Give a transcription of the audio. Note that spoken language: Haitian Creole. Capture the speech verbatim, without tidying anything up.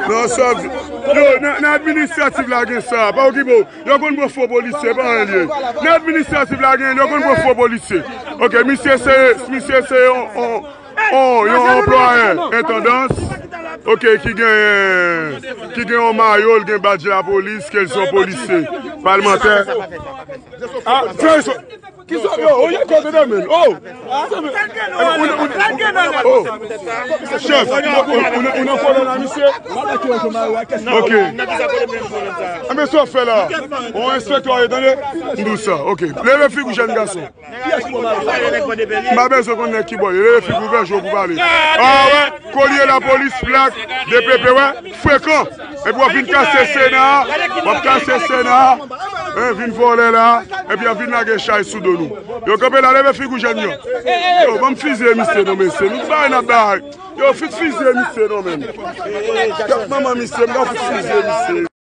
Non, sa, yo, nan, nan administratif la gen sa, pa okipe w. Yo konn pran fo polisye, pa anyen l ye. Nan administratif la gen, yo konn pran fo polisye. Ok, misye se, misye se yon, yon, yon, yon anplwaye entandans. Ok, ki gen, ki gen yon mayo, l gen badj lapolis, ke l se yon polisye, palmantè. Ah, frè, ki sa, yo, oh, y a kote de men. Oh! Oh! Chèf, ou nan kole la, misye? Ok. Anben, sa w fè la? Yon enspektè, tande? M di w sa, ok. Leve figi w, jèn gason. M pa bezwen konn nèg ki bò l ye. Leve figi w, vèjè w pou pale. Ah, wè, kolye lapolis, plak, D P P, wè, frekan. Epi w ap vin kase Sena, w ap kase Sena, hein, vin vòlè la, epi w ap vin lage chay sou do nou. Yo, kanpe la, leve figi w, jèn yo. Yo, ban m fizye misye non, mesye. Nou bay n ap bay. Yo, fout fizye misye non, menm. Kèt manman misye, m ka fout fizye misye.